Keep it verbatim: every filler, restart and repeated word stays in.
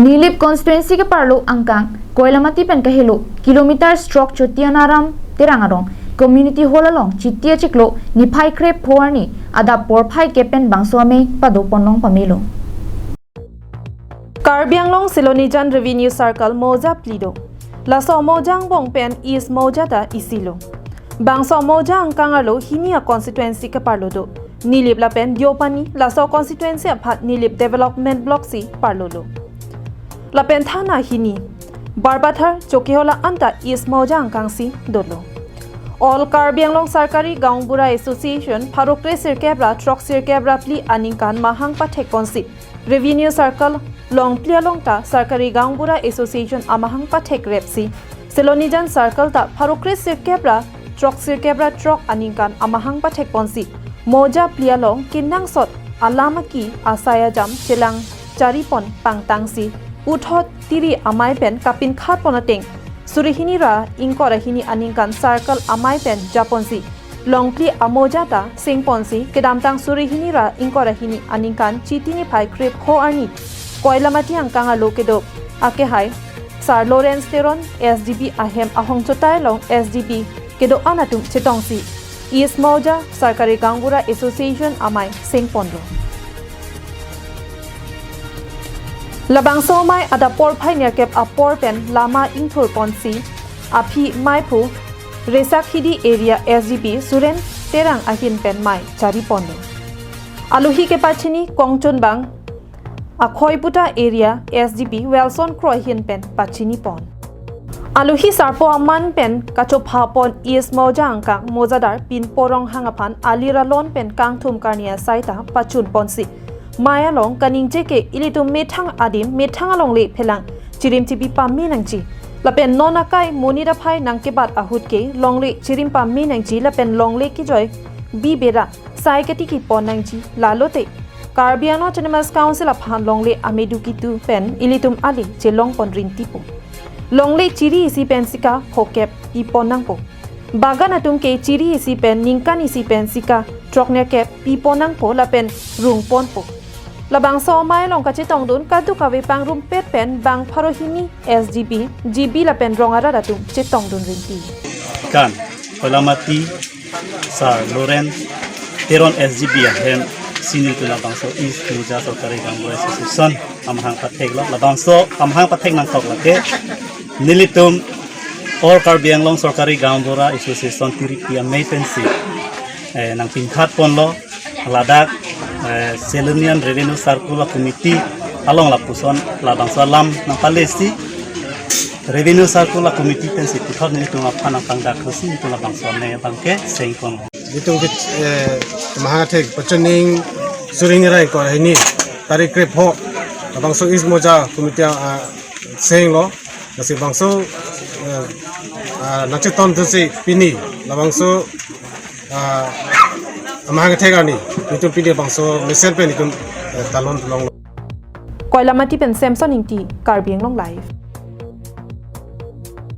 Nilip constituency keparlo angkang Koilamati pen kahelo kilometer strok Choti Anaram Terang arong community hall along Chiti achiklo niphai krepho arni adap porphai kep pen bangso amei padopon long pamelo. Karbi Anglong Silonijan Revenue Circle Mouja phli do. Laso Mouja angbong pen East Mouja ta isi lo. Bangso Mouja angkang arlo hini a constituency keparlo do. Nilip lapen Deopani laso constituency aphan Nilip Development Block si parlo lo. Lapen thana hini Barbathar Chokihola anta East Mouja angkang si dolo. All Karbi Anglong Sarkari Gaonbura Association pharo kre sirkep ra throk sirkep ra phli aningkan mahang pathek ponsi Revenue Circle longphli along ta Sarkari Gaonbura Association amahang pathek rep si Silonijan Circle ta pharo kre sirkep ra throk sirkep ra throk aningkan amahang pathek ponsi Mouja phli along kenangsot alam aki asai ajam chelang charipon pangtang si puthot tiri amei pen kapinkhat pon ateng suri hini ra ingkoi ra hini aningkan Circle amei pen japonsi longphli a Mouja ta sengponsi kedamtang suri hini ra ingkoi ra hini aningkan Chiti niphai krepho arni Koilamati angkang arlo kedo akehai Sir Lawrence Teron S D B ahem ahong chotai along S D B kedo-an atum chetongsi East Mouja Sarkari Gaonbura Association amei sengponlo. Labangso amei adap porphai nerkep apor pen lama ingthur ponsi aphi meiphu Resakhidi area S D B Suren Terang ahin pen mei chariponlo. Alohi kepachini kongchunbang Akhoiputa area S D B Wilson Kro ahin pen pachinipon. Alohi sarpo aman pen kachophapon East Mouja angkang Moujadar Pinpo Ronghang aphan alir alon pen kangthum karni asai ta pachunponsi mei along kaningje ke ilitum methang adim methang alongle phelang chirim chibi pame nangji. Lapen non akai monit aphai nangkebat ahut ke longle chirim pame nangji lapen longle kejoi bi bera sai ketiki pon nangji lalote Karbi Anglong Autonomous Council aphan longle amedu kitu pen ilitum ale chelongpon rintipo. Longle chiri isi pen sika phokep pipon nangpo. Bagan atum ke chiri isi pen ningkan isi pen sika throk nerkep pipon nangpo lapen rungponpo. Labangso amei along kachetongdun kadokave pangrumpet pen bang pharo hini S D B, G B lapen rong arat atum chetongdun rinti. Kan, Koilamati, Sir Lawrence Teron S D B ahem si nelitum labangso East Mouja Sarkari Gaonbura Association amahang pathek lo, labangso amahang pathek nangkok lake nelitum All Karbi Anglong Sarkari Gaonbura Association tiripi amei pensi eh, nangpinkhat ponlo ladak eh, Silonijan Revenue Circle a Committee along lapuson labangso alam nangpalesi Revenue Circle a Committee pensi puthot nelitum aphan nangpangdak si nelitum labangso amei abangke sengpon. Nelitum ke eh, mahang athek pachoning suri hini ra ingkoi ra hini tarik krepho labangso East Mouja Committee ah, senglo. Lasi bangso eh, ah, nangchetongdunsi pini labangso ah, amahang athek arni nelitum pini bangso mesen pen nelitum eh, talon longlo. Koilamati pen Samson Ingti, Karbi Anglong Live.